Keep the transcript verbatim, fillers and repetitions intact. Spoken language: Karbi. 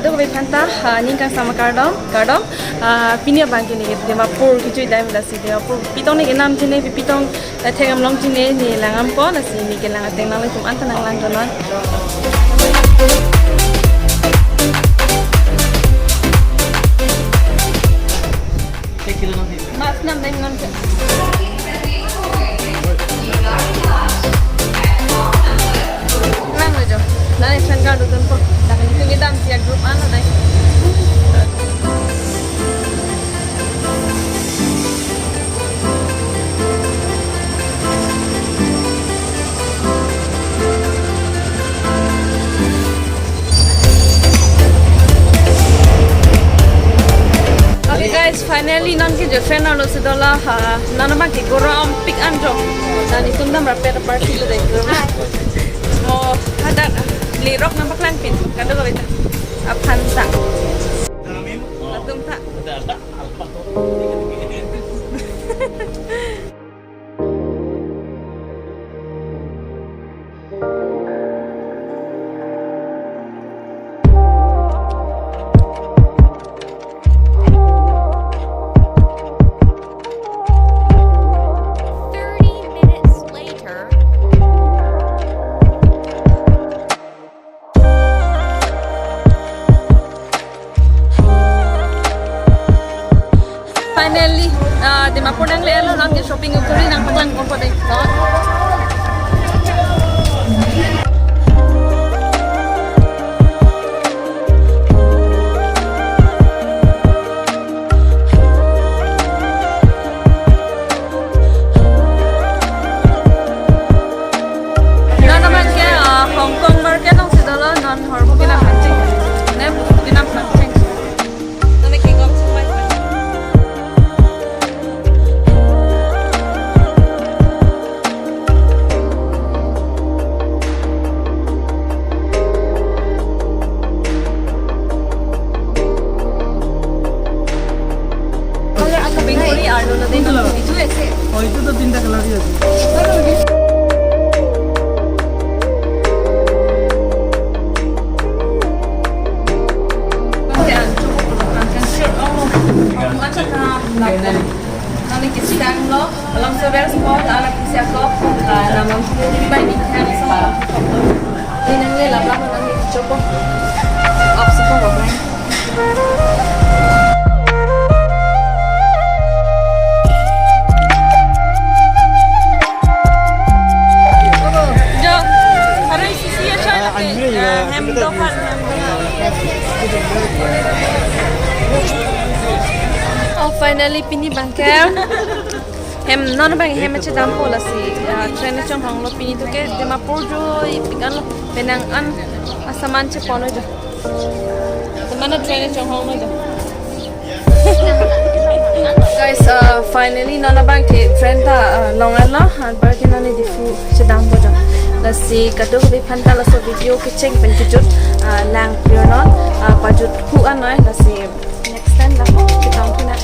Kave phanta, ah, ning kangsam kardom, kardom. Ah, pini abang ke neli Dimapur kejui dam, lasi Dimapur pi tong neli kenam chine, pi tong, eh, thek am long chine, neli lang am ko, lasi neli kelang ateng nanglitum anta nanglang donon. Mas nam dai nam ke. Lang lo jo. Nang friend card utun po. Dak nelitum kedam si group an lo dai. Okay guys, finally non ke je friend arlo si dola, ha, non abang ke gorom pik an jo. Dan itum dam rapet party lo dai gorom. Mo hadak le rock nang paklang pin. Kado kave ta. Aphan ta. Atum ta. Thirty minutes later. Finally, ah, Dimapur nangle-etlo, non ke shopping ukuri nang patang ko pade. Non abang ke, ah, Hong Kong market along si dolo, non hormu pinang phancheng. Ne, pinang phancheng. Nang ke gom sumai. Kalau aku bingkuri arlo na din itu ese. Oh, itu tuh tinta kelar ya. Nanglitum ke sitang lo, alam sebelas po, alam kisi ako, ah, namun baik ni kan so. Ini nangle labang nangle chopo. Op sipo ko. Jo, hari sisi ya siya. Ah, anjir ya. Ah, hem dokan, hem dokan. Oh, finally pini abang ke. Hem, non abang hem chedampo lasi, ah, train chonghong lo pini to ke Dimapur jo ipik an lo penang an asaman chepon lo jo. Temana train chonghong lo jo. Guys, uh, finally non abang ke train ta, uh, long an lo, anpar ke non Diphu chedampo jo. Lasi kadokave aphanta laso video kecheng pen kejut, uh, lang pir non, uh, pajut hu an noi, lasi next time la chetong thuna.